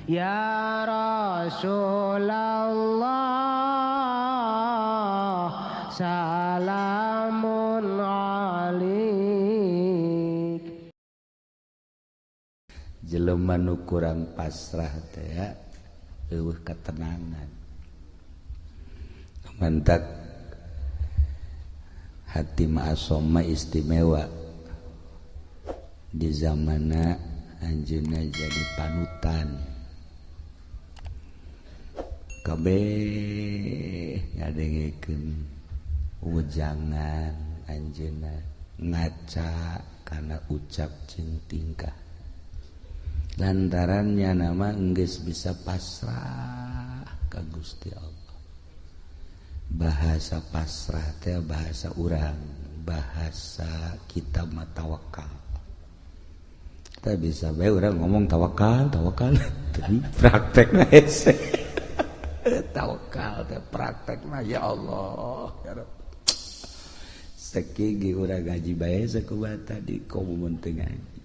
Ya Rasulullah salamun alik. Jelema nu kurang pasrah teh ya eueuh ketenangan. Mantak hati ma'asoma istimewa di zamana anjeunna jadi panutan. Kabeh ngadengekeun wejangan anjeunna, ngaca kana ucap jeung tingkah. Lantarannya nama enggeus bisa pasrah ka Gusti Allah. Bahasa pasrah teh bahasa urang, bahasa kita mah tawakal. Kita bisa bae urang ngomong tawakal, tawakal, tapi praktekna hese. Tawakal teh praktekna ya Allah, ya Rabb. Sakigi urang ngaji bae sakumaha tadi komo teu ngaji.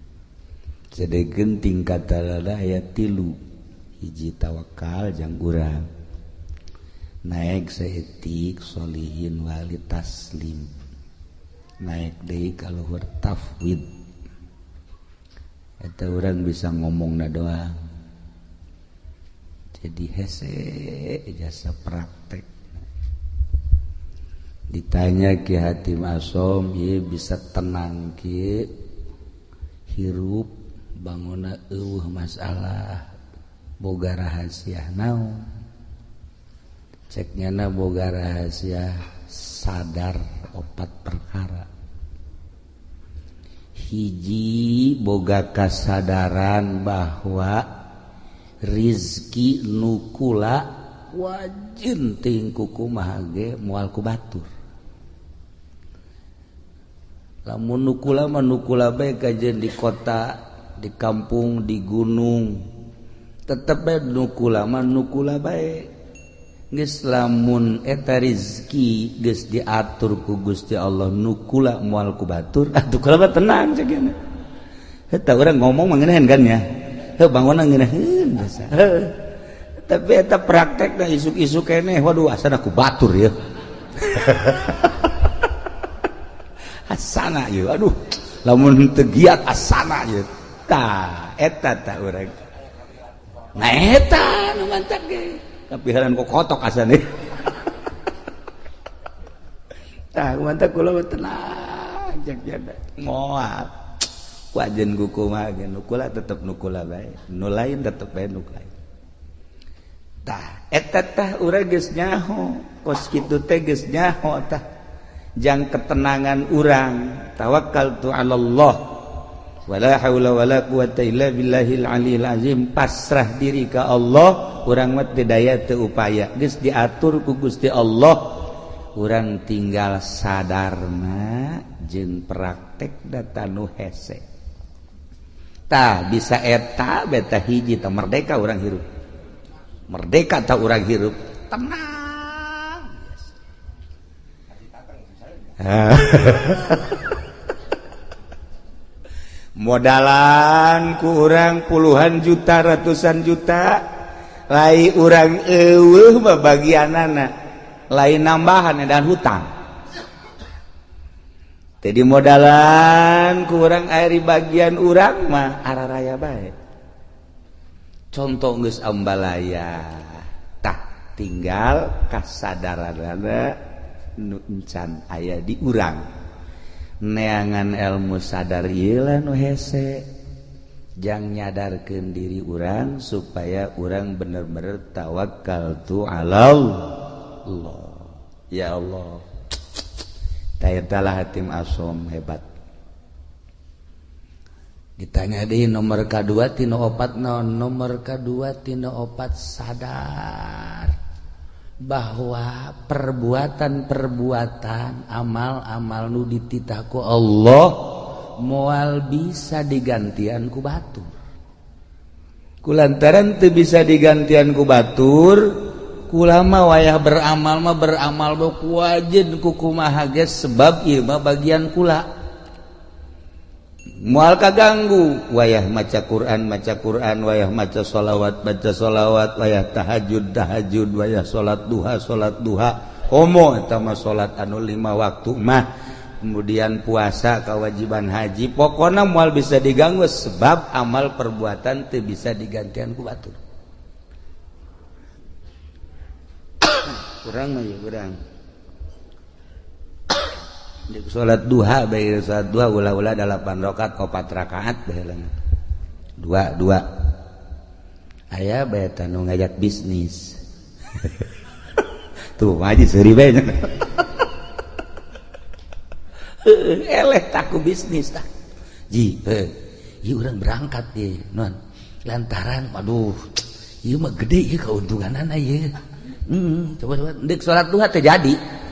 Sadegeun tingkatanana aya 3, hiji tawakal jang urang. Naik saeutik solihin wali taslim, naik deui ka luhur tafwid. Eta urang bisa ngomongna doang, jadi hese jasa praktek. Ditanya Ki Hatim Asom, ieu bisa tenang kieu hirup bangunna eueuh masalah, boga rahasia naon? Ceknya na boga rahasia sadar 4 perkara. Hiji, boga kasadaran bahwa rizki nukula wajin ting kumaha ge moal ku batur. Lamun nukula mah nukula bae kajeun di kota, di kampung, di gunung, tetep bae nukula mah nukula bae. Geus lamun eta rizki geus diatur ku Gusti Allah nukula moal ku batur, atuh kula mah tenang cek nya. Eta urang ngomong mah ngeunaheun kan ya. Heuh bangunna ngeunaheun biasa. Heuh. Tapi eta praktekna isuk-isuk keneh, waduh asana ku batur ya. Asana ieu, aduh lamun teu giat asana ieu. Tah eta tah urang. Nah eta nu mantak ge. Tapi heran kok kotok asane. Tah mantap kula mah tenang cek jada. Moal. Wajen kumaha ge nu kula tetep nu kula bae, nu lain tetep bae nu lain. Tah eta tah urang geus nyaho, kos kitu teh geus nyaho tah. Jang ketenangan urang, tawakkaltu 'ala Allah. Wala haula wala quwata illa billahil aliyil azim, pasrah diri ka Allah, urang mah teu daya teu upaya, geus diatur ku Gusti Allah, urang tinggal sadarna jeung praktek data nu hese. Tah bisa eta beta hiji tah merdeka urang hirup. Merdeka tah urang hirup, tenang. Modalan ku urang puluhan juta ratusan juta, lai urang eueuh babagianana, lain nambahan dan hutang. Jadi modalan ku urang ari bagian urang mah araraya bae. Contoh geus ambalaya, tah tinggal kasadaranana nu encan aya di urang. Neangan ilmu sadar ieu lah nu hese, jang nyadarkeun diri urang supaya urang bener-bener tawakal tu 'alallah. Ya Allah, tah eta lah Hatim Asom hebat. Ditanya deui nomor kadua tina opat naon? Nomor kadua tina opat sadar bahwa perbuatan-perbuatan amal-amal nu dititah ku Allah moal bisa digantian ku batur. Kulantaran teu bisa digantian ku batur, kulama wayah beramal mah beramal ku wajin ku kumaha ge sebab ieu mah bagian kula. Moal kaganggu wayah maca Quran wayah maca sholawat wayah tahajud wayah salat duha komo eta mah salat anu 5 waktu mah kemudian puasa kewajiban haji pokona moal bisa diganggu sebab amal perbuatan teu bisa digantian ku batur. Kurang mah ya kurang. Salat duha bae salat duha ulah-ulah 8 rakaat 4 rakaat bae dua dua aya bae tanu ngajak bisnis. Tuh haji seuri bae. Eleh taku bisnis tah. Ji, ieu urang berangkat ye, non. Lantaran waduh, ieu mah gede ieu kauntunganana ieu. Coba deuk salat duha teh jadi.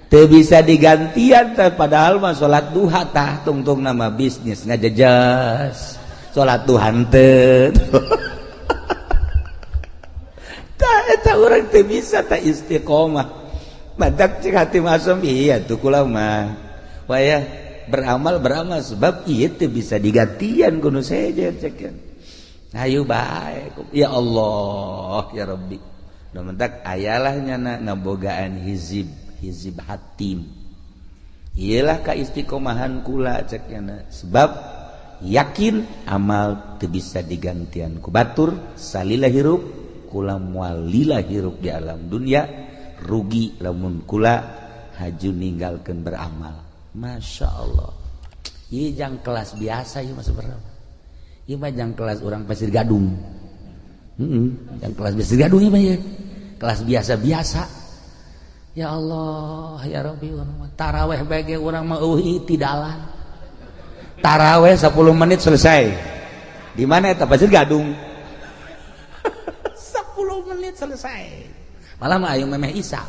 Teu bisa digantian teh padahal mah salat duha tah tungtung nama bisnis ngajejas. Salat duha henteu. Tah eta urang teu bisa tah istiqomah. Badak cek hati masum iya tuh kula mah. Wayah beramal sebab ieu teu bisa digantian kudu sejen cekeun. Ayo bae ya Allah ya Rabbi. Nu mentak ayalah nyana ngabogaan hizib hatim. Iyalah ka istiqomahan kula cek nyana sebab yakin amal teu bisa digantian ku batur salila hirup kula moal lila hirup di alam dunia rugi lamun kula haju ninggalkeun beramal. Masya Allah. Ieu jang kelas biasa ieu mah sebenarnya. Ieu mah jang kelas urang Pasir Gadung. Jang kelas Pasir Gadung ieu mah ieu. Kelas biasa-biasa. Ya Allah, ya Rabbi, taraweh bae urang mah eueuh tidalan. Taraweh 10 menit selesai. Di mana eta Pasir Gadung? 10 menit selesai. Malah mah ayo memeh isa.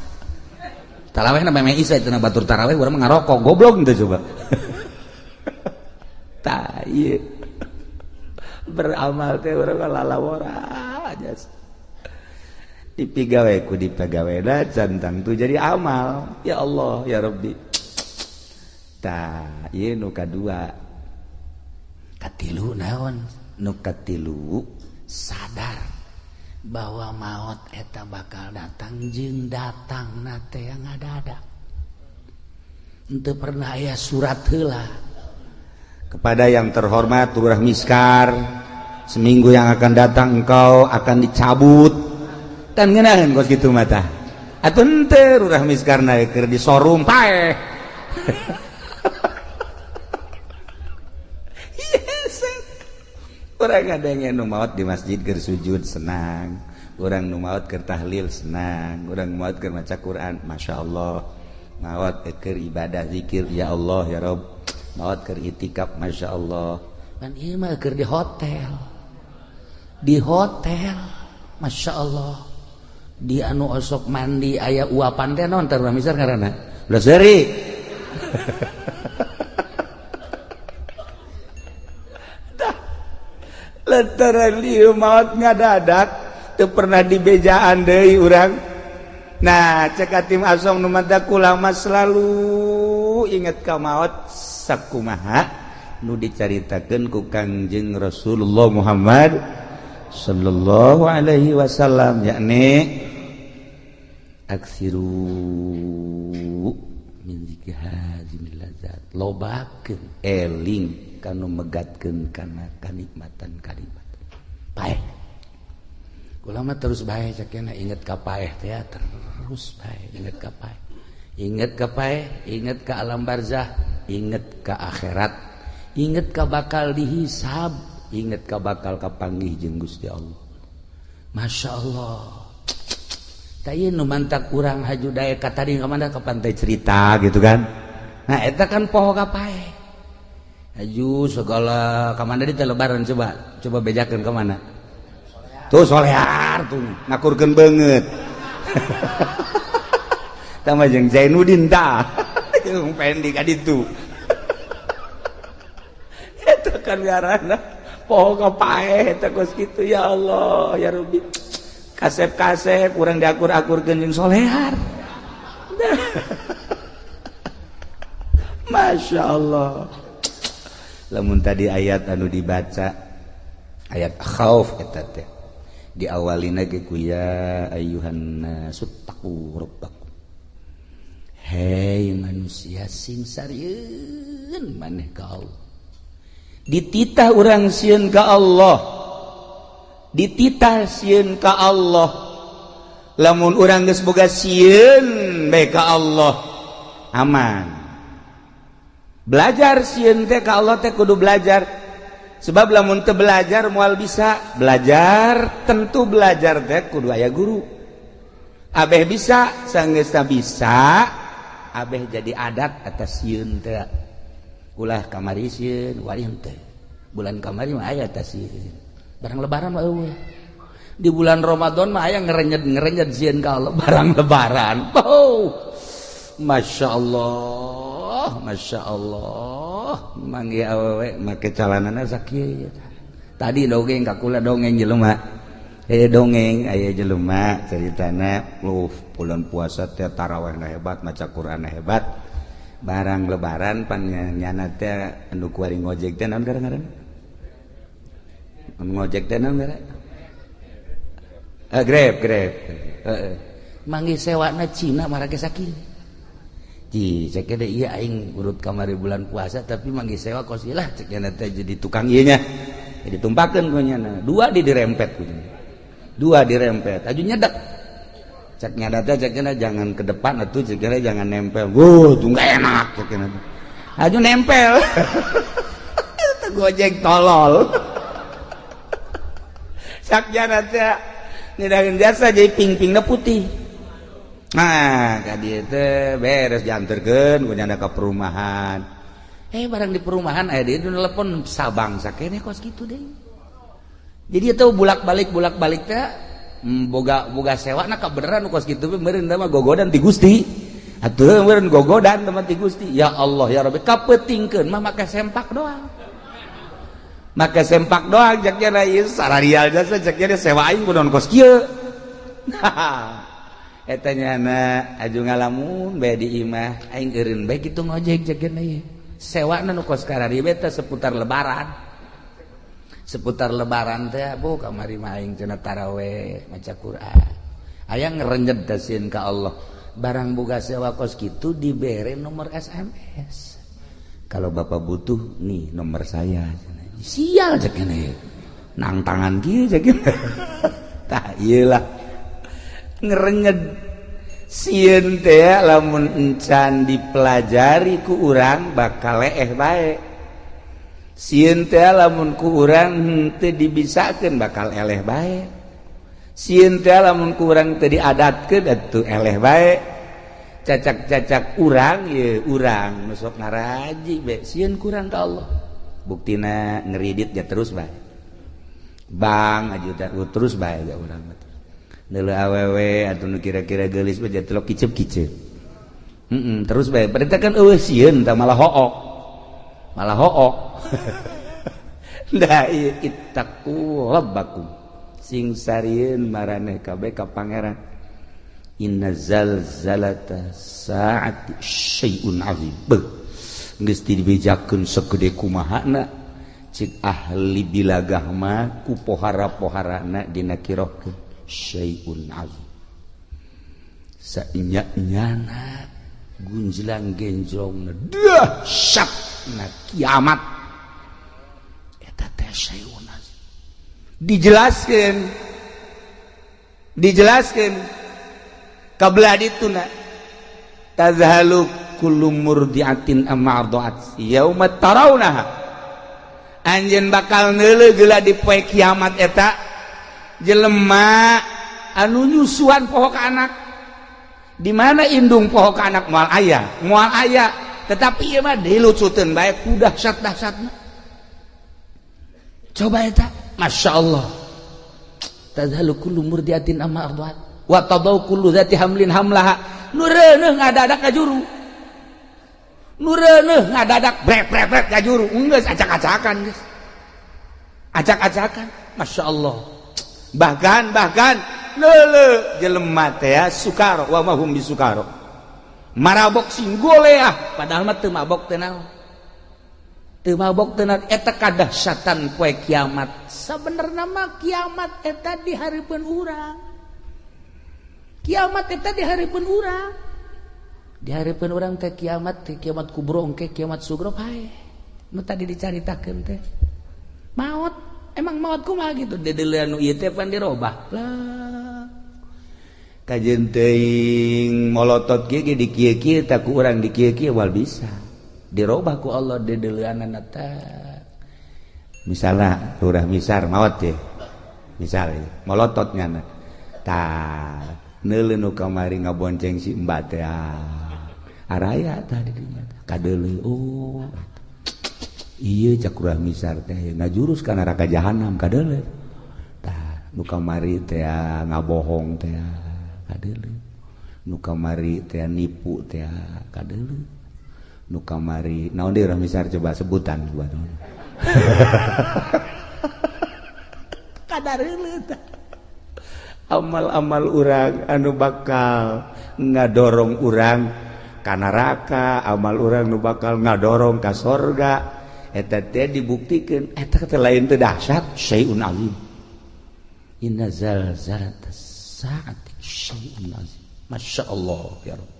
Taraweh na memeh isa cenah batur taraweh urang mah ngarokok, goblok teh coba. Tah ieu. Beramal teh urang lalawora aja. Dipigawe ku dipegawena cantang tuh jadi amal. Ya Allah ya Rabbi. Tah ieu nu kadua. Katilu naon? Nu katilu sadar bahwa maut eta bakal datang jeung datang na teh ngadadak. Henteu pernah aya surat heula. Kepada yang terhormat Lurah Miskar, seminggu yang akan datang engkau akan dicabut. Tan ngeunaheun kos kitu mah tah. Atuh henteu Lurah Miskar na keur disorum paeh. Urang ngadenge nu maot di masjid keur sujud senang, urang nu maot keur tahlil senang, urang maot keur maca Quran, masyaallah. Maot keur ibadah zikir ya Allah ya Rabb, maot keur itikaf masyaallah. Pan ieu mah keur di hotel. Di hotel, masyaallah. Di anu osok mandi aya uapan teh naon teh urang misar ngaranna? Ulah seuri. Lantaran lieu maot ngadadak teu pernah dibejaan deui urang. Nah, cek Hatim Asom nu mata kula mah selalu inget ka maot sakumaha nu dicaritakeun ku Kangjeng Rasulullah Muhammad sallallahu alaihi wasallam yakni aksiru min zikri hazimil ladzat, lobakeun eling kanu megatkeun kana kanikmatan kanikmatan paeh. Kula mah terus bae cekena inget ka paeh teh terus bae inget ka paeh, inget ka paeh, inget ka alam barzah, inget ka akhirat, inget ka bakal dihisab, inget ka bakal kapanggih jeung Gusti Allah. Masya Allah. Tah ieu nu mantak urang haju daek ka tadi ka mana ka pantai cerita gitu kan. Nah eta kan poho ka paeh. Haju segala ka mana di teh lebaran coba coba bejakeun ka mana. Tuh solear tuh ngakurkeun beungeut. Tah mah jeung Zainuddin tah. Jeung Pendi ka ditu. Eta kan ngaranna poho ka paeh eta kos kitu ya Allah ya Rabbi. Kasep-kasep urang diakur-akurkeun jeung solear. Masya Allah. Lamun tadi ayat anu dibaca ayat khauf, eta teh diawalina ge ku ya ayyuhan nasuttaqu rabbakum, hei manusia, sing sarieun maneh ka Allah. Dititah urang sieun ka Allah, dititah sieun ka Allah. Lamun urang geus boga sieun bae ka Allah, aman. Belajar sieun teh ka Allah teh kudu belajar, sebab lamun teu belajar moal bisa. Belajar, tentu belajar teh kudu aya guru. Abeh bisa, sanggeus bisa, abeh jadi adat atas sieun teh. Ulah kamari sieun, wari teh. Bulan kamari mah aya tas sieun, barang Lebaran mah euweuh. Di bulan Ramadan mah aya ngerenyet ngerenyet sieun ka Allah. Barang Lebaran, oh, Masya Allah, Masya Allah, manggih awewe make calanana sakieu. Tadi dongeng ka kula, dongeng jelema, dongeng aya jelema ceritana lu bulan puasa teh tarawih hebat, maca Quran hebat. Barang Lebaran pan nyana teh anu kuari ngojek teh, naon ngaran ngojek teh, naon ngaran? Grab, Grab. Manggih sewana Cina marake sakieu. Ji cek deh, iya, aing urut kamari bulan puasa tapi manggih sewa kos lah, cek teh. Jadi tukang ieu nya jadi tumpakeun ku nyana dua di dirempet ku dua, dirempet aju nyedek. Cek nyada teh, cek jangan ke depan atuh, cek jangan nempel. Wuh, tuh nggak enak, cek aju nempel. Itu Gojek tolol. Cek nyada teh ngidahin jasa jadi ping-pingna putih. Nah, ka dieu teh beres dianterkeun ku nyanda ka perumahan. Barang di perumahan aya dia telepon Sabang sakene kos kitu deh. Jadi itu bulak-balik bulak-balik teh boga boga sewa na kabeneran kos kitu meureun mah gogodan ti Gusti. Atuh meureun gogodan teman ti Gusti. Ya Allah ya Rabbi, kapetingkeun mah make sempak doang. Make sempak doang, cek nya ieu sararial jasa, cek nya sewa aing kunaon kos kieu. Eta nyana aju ngalamun bae di imah, aing eureun bae kitu ngojek, cek nya ieu. Sewana nu kos karari teh seputar Lebaran. Seputar Lebaran teh, bu, kamari mah aing cenah taraweh maca Quran, aya ngerenjet sieun ka Allah. Barang boga sewa kos kitu, dibere nomor SMS, "Kalau Bapak butuh, nih nomor saya." Sial, cek ini nang tangan kieu, cek. Tah, iyalah ngerenyet sieun teh. Lamun encan dipelajari ku urang bakal leeh bae. Sieun teh lamun ku urang henteu dibisakeun bakal eleh bae. Sieun teh lamun ku urang teu diadatkeun atuh eleh bae. Cacak-cacak urang ye, urang nu sok ngaraji be sieun kurang ka Allah, buktina ngeridit ya terus bae. Bang aju terus bae ya urang mah. Neuleuh awewe atuh nu kira-kira geulis mah jadi kicep-kicep. Terus bae. Perintah kan eueuh sieun tah, malah hook. Malah hook. Da ittaqu rabbakum, sing sarieun maraneh kabeh ka Pangeran. Inna zalzalata saati syai'un azim. Beuh, geus dibejakeun segede kumahana, cik ahli bilagah mah ku pohara-poharana dinakirohkeun syai'un azim. Sainya-nyana gunjlang genjrong dahsyat na kiamat eta teh syai'un azim. Dijelaskeun, dijelaskeun kabelah dituna, tazhalu kullu murdiatin amma arda'at yauma tarawnaha. Anjeun bakal neuleuh geula di poe kiamat eta jelema anu nyusuan poho ka anak. Di mana indung poho ka anak? Moal aya, moal aya. Tetapi ieu mah dilucuteun bae ku dahsyat-dahsyatna. Coba eta, Masya Allah, tadhalu kullu murdiatin amma arda'at wa tadau kullu dzati hamlin hamlaha. Nu reuneuh ngadadak ka juru, nu reuneuh ngadadak brek brek brek ka juru. Geus acak-acakan, geus acak-acakan. Masya Allah. Bahkan bahkan leule jelema teh sukaro wa mahum bisukaro, marabok sing goleah, padahal mah teu mabok teh naon. Teu mabok teu naon, eta kadahsyatan poe kiamat. Sabenerna mah kiamat eta di hareupeun urang. Kiamat eta di hareupeun urang. Di hareupeun urang teh kiamat, teh kiamat kubro engke, kiamat sugro pae. Nu tadi dicaritakeun teh. Maot, emang maot kumaha gitu? Dedeuleun nu ieu teh pan dirobah. Lah. Kajeun teuing molotot kieu ge di kieu-kieu tak ku urang di kieu-kieu wal bisa. Dirobah ku Allah dedeuleunana teh. Misalna Lurah Misar maot teh. Misal molotot nyana. Tah, neuleuh nu kamari ngabonceng si Mbak teh. Araya tah di dinya. Kadeuleu oh. Ieu cak Lurah Misar teh ngajurus ka neraka jahanam kadeuleu. Tah, nu kamari teh ngabohong teh kadeuleu. Nu kamari teh nipu teh kadeuleu. Nu kamari naon deui Lurah Misar coba sebutan coba. Kadareuleu tah. Amal-amal urang anu bakal ngadorong urang ka neraka, amal urang nu bakal ngadorong ka sorga, eta teh dibuktikeun eta teh lain teh dahsyat, syai'un azim. Inna zalzalatas saati syai'un azim. Masya Allah ya Rabb.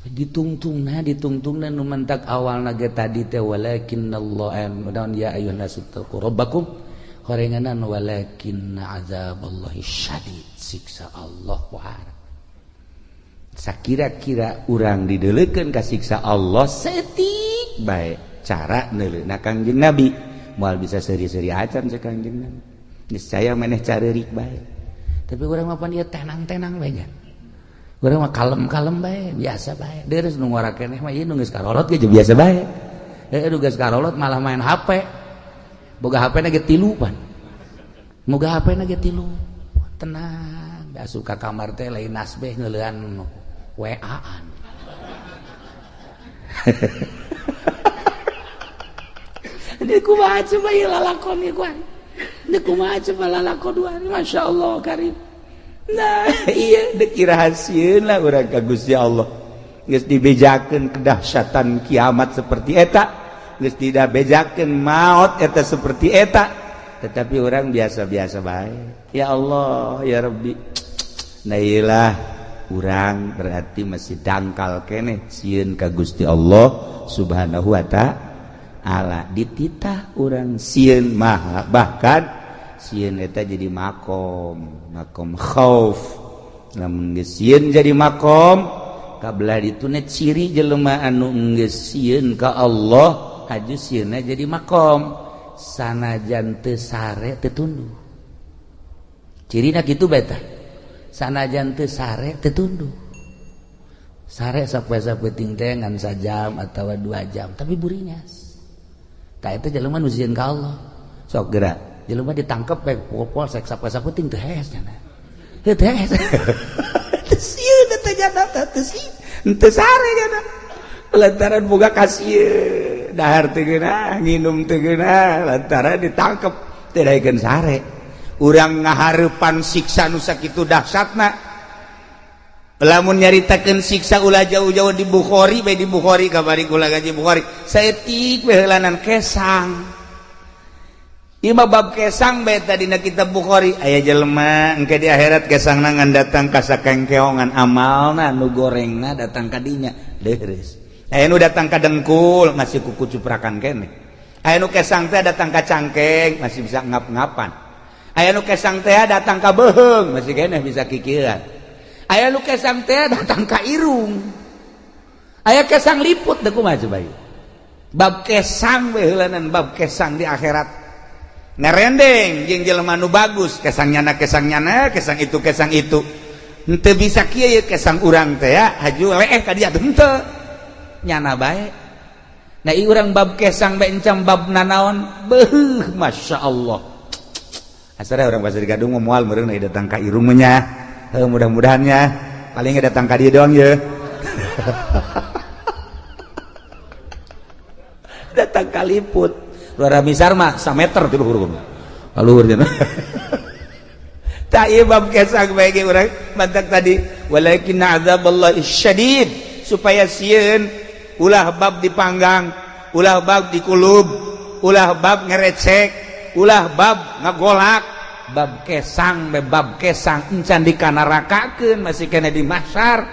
Ditungtungna ditungtungna nu mentak awalna ge tadi teh walakinnallaha naon ya ayyuhan nasu taqu rabbakum horenganan walakinna azaballahi syadid, siksa Allah pohara. Sakira-kira urang dideulekeun ka siksa Allah setik bae cara neuleuna Kangjeng Nabi, moal bisa seuri-seuri acan cek Kangjeng Nabi. Niscaya maneh careurik bae. Tapi urang mah pan ieu tenang-tenang bae nya. Urang mah kalem-kalem bae, biasa bae. Deures nu ngora keneh mah ieu nu geus karolot ge biasa bae. Heuh nu geus karolot malah main HP. Boga HP na ge tilu pan. Boga HP na ge tilu. Tenang, asup ka kamar teh lain nasbeh ngeulean WA-an. Ini kumaha coba ieu lalakon ieu kuan. Ini kumaha coba lalakon dua. Masya Allah karim. Nah, iya dek rahasieun lah urang ka Gusti Allah. Geus dibejakeun kedahsyatan kiamat seperti eta, geus tidak bejakeun maot eta seperti eta, tetapi orang biasa-biasa bae. Ya Allah, ya Rabbi. Nah iyalah urang berarti masih dangkal keneh sieun ka Gusti Allah Subhanahu wa ta'ala. Dititah urang sieun maha, bahkan sieun eta jadi makom, makom khauf. Lamun geus sieun jadi makom, kabelah dituna ciri jelema anu geus sieun ka Allah, haju sieunna jadi makom. Sanajan teu sare teu tunduh. Cirina kitu bae tah. Sanajan teu sare teu tunduh. Sare sapoe-sapoe teh ngan sajam atawa 2 jam, tapi buringas. Tah eta jelema nu sieun ka Allah. Sok geura jelema ditangkep bae polsek sapoe-sapoe teu hees nya. Teu hees. Teu sieun teh jana teh teu sieun. Teu sare jana. Lantaran boga kasieun, dahar teu geunah, nginum teu geunah, lantaran ditangkep teu daekeun sare. Urang ngahareupan siksa nu sakitu dahsyatna. Lamun nyaritakeun siksa ulah jauh-jauh di Bukhari bae, di Bukhari kamari kula gaji Bukhari. Saeutik bae heulanan kesang. Ieu mah bab kesang bae tadi na kitab Bukhari. Aya jelema engke di akhirat kesangna ngan datang ka sakengkeongan amalna nu gorengna datang ka dinya leureus. Aya nu datang ka dengkul masih kuku cuprakan keneh. Aya nu kesang teh datang ka cangkeng masih bisa ngap-ngapan. Aya nu kesang teh datang ka beuheung masih keneh bisa kikieuan. Aya nu kesang teh datang ka irung. Aya kesang liput deui kumaha coba ieu. Bab kesang we heulanan bab kesang di akhirat. Ngerendeng jeung jelema nu bagus kesang nyana kesang nyana kesang itu kesang itu. Henteu bisa kieu ye kesang urang teh ya haju leeh ka dia henteu. Nyana bae. Nah ieu urang bab kesang bae encam bab nanaon beuh masyaallah. Asal orang Pasir Gadung moal meureun datang ka irung mah nya. Heuh mudah-mudahannya paling datang ka dieu doang ye. Datang ka liput. Luar Misar mah sameter ti luhur kumaha. Luhur cenah. Tah ieu bab kesang bae ge urang mantak tadi walakin azaballahi syadid supaya sieun ulah bab dipanggang Ulah bab dikulub, ulah bab ngerecek, ulah bab ngagolak, bab kesang be, bab kesang encan dikanerakakeun, masih kena di mahsyar,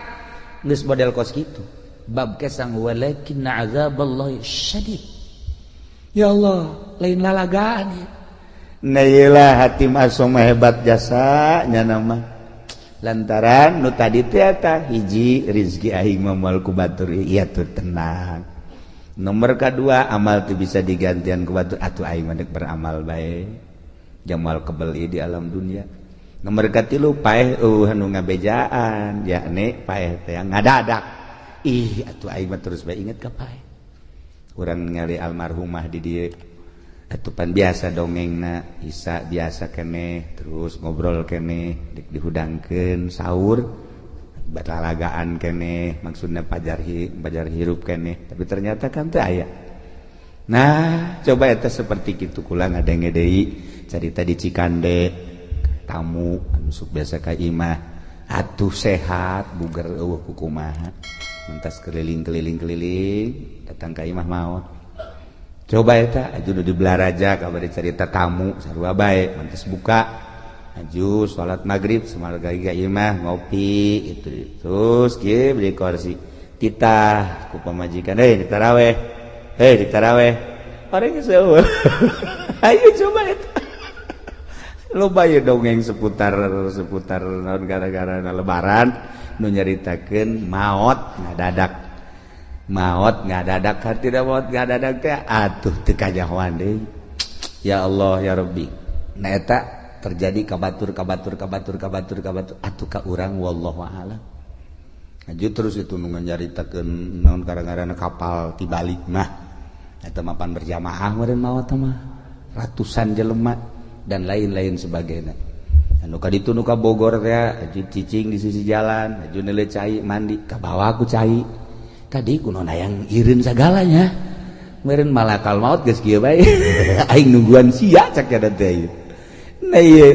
geus model kos kitu. Bab kesang, walakin azaballahi syadid. Ya Allah, lain lalagaan ya. Nah, iyalah Hatim Asom hebat jasa nya nama, lantaran nu tadi teh eta hiji, rizki aing mah moal ku batur, iya tuh tenang. Nomor kedua, amal tuh bisa digantian ku batur, atuh aing mah dek beramal bae, jamal kebeli di alam dunia. Nomor katilu, paeh anu ngabejaan, yakni paeh teh ngadadak. Ih, atuh aing mah terus bae inget ka paeh. Urang ningali almarhumah di dieu, atupan biasa dongengna isa biasa keneh, terus ngobrol keneh, dek dihudangkeun sahur, lalagaan keneh, maksudnya pajar hi, pajar hirup keneh, tapi ternyata kan teu aya. Nah, coba eta seperti kitu. Kula ngadenge deui carita di Cikande, tamu anu sok biasa ka imah, atuh sehat buger, eueuh kukumaha, mentas keliling-keliling keliling, datang ka imah, maot. Coba eta aju nu di Belaraja, kabar cerita, tamu sarua bae, mentas buka, aju salat maghrib, semarga ka imah ngopi itu, terus kieu beli kursi, titah ku pamajikan, "Hei, ditaraweh, hei, ditaraweh." Orang geus. Ayo coba eta loba ya dongeng seputar seputar naon, gara-gara lebaran nu nyaritakeun maot ngadadak, maot ngadadak, tidak maot ngadadak teh atuh teu kanyahoan deui. Ya Allah, ya Rabbi. Nah, eta terjadi ka batur, ka batur, ka batur, ka batur, ka batur, atuh ka urang wallahu a'lam. Aju terus itu nu nyaritakeun naon, gara-gara kapal tibalik mah, eta mapan berjamaah meureun maot mah, ratusan jelema dan lain-lain sebagainya. Anu ka ditu nu ka Bogor teh, aju cicing di sisi jalan, aju neuleu cai, mandi ka bawah ku cai tadi, kuno hayang ireun sagalanya meureun malakal maut geus kieu bae, "Aing nungguan sia," cak ya teh. Nah, ieu,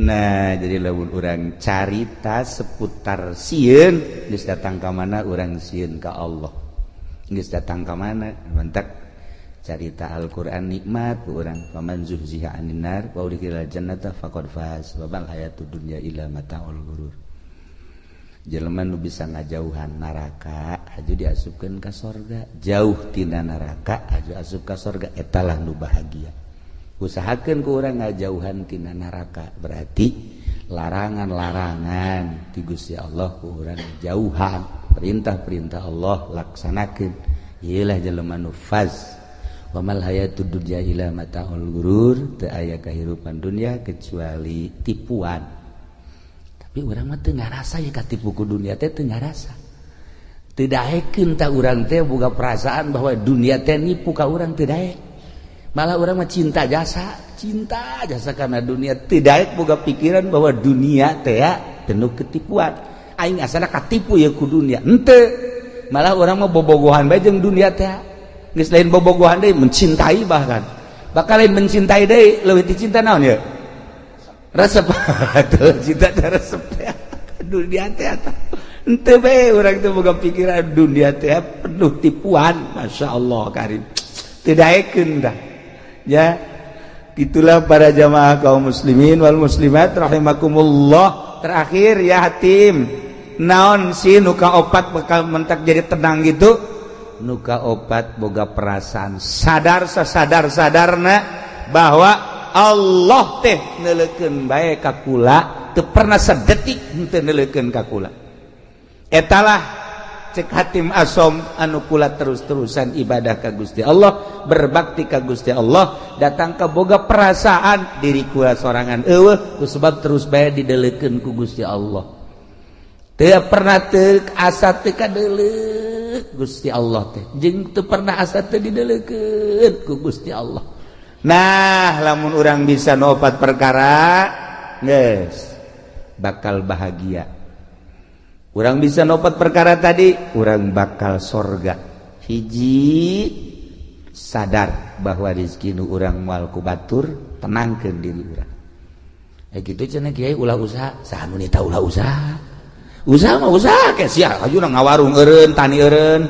nah, jadi lamun urang carita seputar sieun, geus datang ka mana urang sieun ka Allah, geus datang ka mana. Mantak carita Al-Qur'an nikmat ku urang, faman zuhziha 'anin nar wa udkhilal jannata faqad faz wa mal hayatud dunya illa mataul ghurur. Jelema nu bisa ngajauhan neraka, aju diasupkeun ka sorga. Jauh tina neraka, aju asup ka sorga, etalah nu bahagia. Usahakeun ku urang ngajauhan tina neraka, berarti larangan-larangan ti Gusti Allah ku urang jauhan, perintah-perintah Allah laksanakeun. Ieulah jelema nu faz. Wa mal hayatud dunya illa mataul ghurur. Teu aya kahirupan dunia kecuali tipuan. Tapi urang mah teu ngarasa ya katipu ku dunia teh, teu ngarasa, teu daekeun. Tah, urang teh boga perasaan bahwa dunia teh nipu ka urang, teu daek. Malah urang mah cinta jasa, cinta jasa karena dunia, teu daek boga pikiran bahwa dunia teh ya penuh ketipuan. Aing asana katipu ya ku dunia, henteu. Malah urang mah bobogohan bae jeung dunia teh. Geus lain bobogohan deui, mencintai, bahkan bakal lain mencintai deui, leuwih ti cinta naon ya, resep. Tuh, cinta teh resep teh dunia teh. Eta henteu bae, urang teh boga pikiran dunia teh penuh tipuan. Masya Allah karim, teu daekeun dah ya. Itulah para jamaah kaum muslimin wal muslimat rahimakumullah. Terakhir ya, Hatim, naon sih nuka opat bakal mentak jadi tenang gitu? Nuka opat, boga perasaan sadar sasadar sadarna bahwa Allah teh neuleukeun bae ka kula, teu pernah sedetik henteu neuleukeun ka kula. Etalah cek Hatim Asom anu kula terus-terusan ibadah ka Gusti Allah, berbakti ka Gusti Allah, datang ke boga perasaan diri kula sorangan eueuh, ku sebab terus bae didelekeun ku Gusti Allah. Teu pernah teu asa teu kadeleuk Gusti Allah teh, jeung teu pernah asa teu didelekeun ku Gusti Allah. Nah, lamun urang bisa nopat perkara, geus bakal bahagia. Urang bisa nopat perkara tadi, urang bakal sorga. Hiji, sadar bahwa rizki nu urang moal ku batur, tenangkeun diri urang. Eh, gitu cenah kiai, ulah usaha. Saha nu nita ulah usaha? Usaha mah usaha, kayak sia aju ngawarung eureun, tani eureun.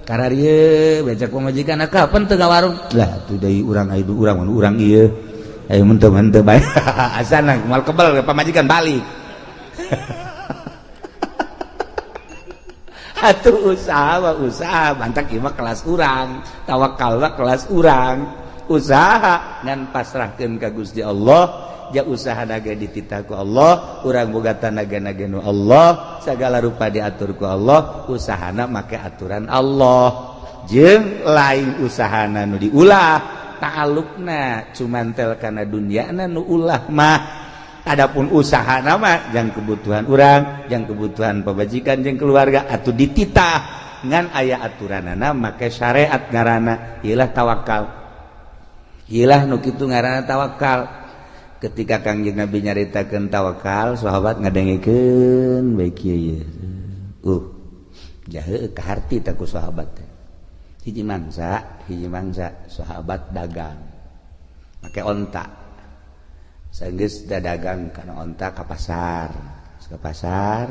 Kararieu becak pamajikan kapan teu ngawarung lah atuh deui urang aya urang urang ieu ayo menteu-menteu bae asana moal kebel pamajikan balik. Atuh usaha mah usaha bantak ieu mah kelas urang, tawakal mah kelas urang. Usaha ngan pasrahkeun ka Gusti Allah, ja usaha naga dititah ku Allah, urang boga tanaga-naga nu Allah, segala rupa diatur ku Allah, usahana make aturan Allah. Jeung lain usahana nu diulah, ta'alluqna cuman tel kana dunyana nu ulah mah. Adapun usahana mah jang kebutuhan urang, jang kebutuhan pabajikan jeung keluarga atuh dititah ngan aya aturanana make syariat ngaranna ieulah tawakal. Ieulah nu kitu ngaranna tawakal. Ketika Kangjeng Nabi nyaritakeun tawakal, sahabat ngadengekeun bae kieu ye. Jahe kaharti ta ku sahabat teh. Hiji mangsa sahabat dagang make onta. Sanggeus dagang kana onta ka pasar. Ka pasar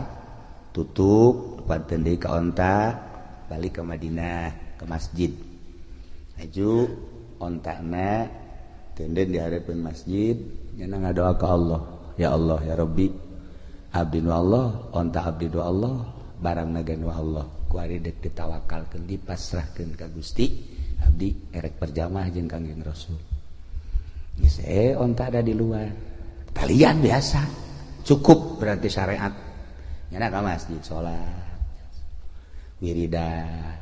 tutup panten deui ka onta, balik ke Madinah, ke masjid. Aju ontana tenden di hareupeun masjid. Nyana ngadoa ka Allah, ya Allah ya Rabbi, abdi nu Allah, onta abdi nu Allah, barang naga nu Allah. Ku ari deuk ditawakalkeun dipasrahkeun ka Gusti, abdi erek berjamaah jeung Kangjeng Rasul. Geus onta ada di luar. Talian biasa. Cukup berarti syariat. Nyana ka masjid salat. Wiridan,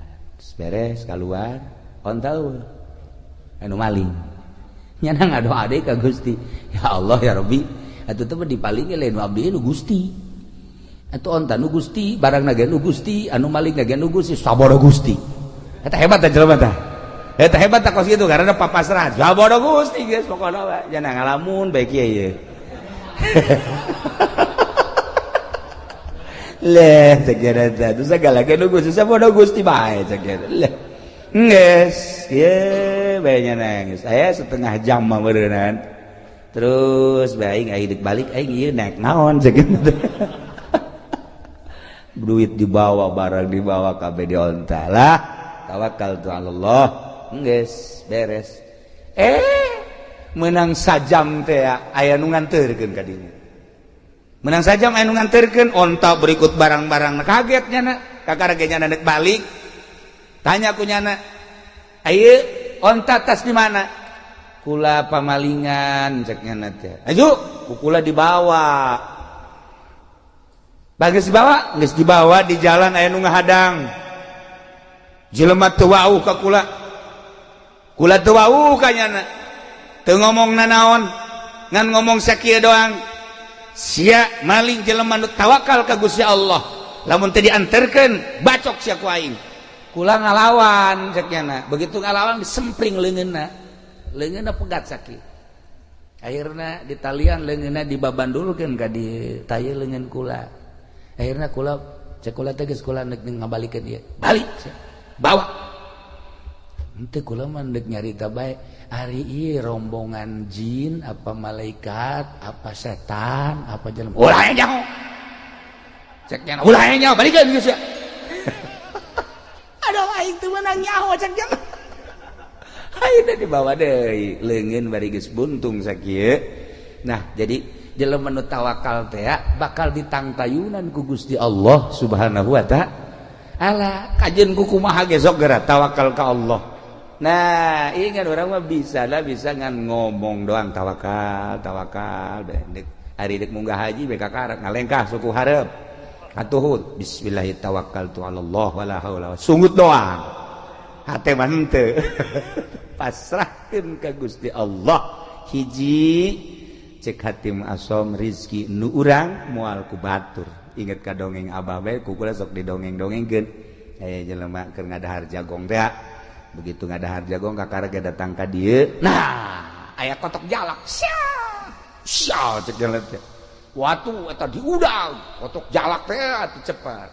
beres keluar, onta eueuh. Anu maling. Nyana ngadoa deui ka Gusti. Ya Allah ya Rabbi, atuh teh dipaling lain nu abdi nu Gusti. Atuh onta nu Gusti, barang ge nu Gusti, anu maling ge nu Gusti, sabodo Gusti. Eta hebat teh jelema teh. Eta hebat teh kos kitu karena papasrah. Sabodo Gusti geus pokona we. Nyana ngalamun bae kieu ye. Leh cek eta teh sagala ge nu Gusti, sabodo Gusti bae cek eta. Leh. Geus, ye bae nya nangis. Aya setengah jam mah meureunnan. Terus bae aing deuk balik aing ieu naik naon cek eta. Duit dibawa, barang dibawa kabeh di onta lah. Tawakal tu Allah. Geus, beres. Menang sajam teh aya nu nganterkeun ka dinya. Menang sajam aya nu nganterkeun onta berikut barang-barang. Kaget nyana, kakara ge nyana deuk balik. Tanya ku nyana, ayo onta tas di mana? Kula pamalingan cek nyana teh. Ayo, kula dibawa. Bagus dibawa, geus dibawa di jalan aya nu ngahadang. Jelema teu wauh ka kula. Kula teu wauh ka nyana. Teu ngomong nanaon, ngan ngomong sakieu doang. Sia maling jelema nu tawakal ka Gusti Allah. Lamun teu dianterkeun, bacok sia ku aing. Kula ngalawan cek nyana. Begitu ngalawan disempring leungeunna. Leungeunna pegat sakit. Akhirna ditalian leungeunna dibabandulkeun ka di taye leungeun kula. Akhirna kula cek kula teh geus kula neuk ngabalikeun ieu. Balik sia. Bawa. Henteu kula mah deuk nyarita bae. Ari ieu rombongan jin apa malaikat apa setan apa jelema. Ulah nyaho. Cek nyana ulah nyaho balikeun geus sia. Aduh aing teu meunang nyaho cek jelema. Ayeuna dibawa deui leungeun bari geus buntung sakieu. Nah, jadi jelema nu tawakal teh bakal ditangtayunan ku Gusti Allah Subhanahu wa ta'ala. Kajeun ku kumaha ge sok geura tawakal ka Allah. Nah, ingat orang mah bisa lah bisa ngan ngomong doang tawakal, tawakal dek ari dek munggah haji be kakarak ngalengkah suku hareup. Atuh bismillah tawakkaltu ala Allah wala haula sungut doang. Hate mah henteu. Pasrahkeun ka Gusti Allah. Hiji cek hatim asom rizki nu urang moal ku batur. Inget ka dongeng abah bae ku kula sok didongeng-dongengkeun. Aya jelema keur ngadahar jagong teh. Begitu ngadahar jagong kakara ge datang ka dieu. Nah, aya kotok jalak. Sia. Sia cek jelema teh. Watu eta diudang, kotok jalak teh atuh cepat.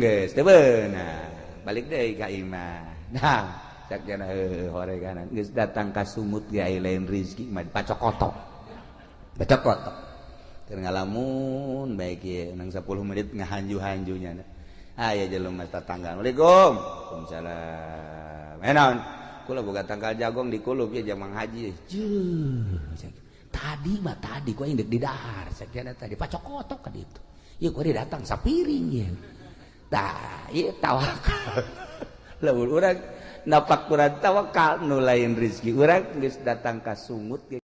Geus teu beunang. Balik deui ka imah. Nah, cek jana heuh horeganan geus datang ka sumut ge aya lain rizki mah pacokotok. Pacokotok. Keur ngalamun bae kieu nang 10 menit ngahanju-hanjunya. Aya jelema tetangga, "Assalamualaikum." "Waalaikumsalam." "Eh, naon?" "Kula boga tangkal jagong di kulub ya jang Mang Haji." Tadi mah tadi ku aing deuk didahar sakiana tadi pacokotok ka ditu. Ieu ku datang sapiring ieu. Tah, ieu tawakal. Lamun urang napak kurang tawakal, nu lain rezeki urang geus datang ka sungut ge.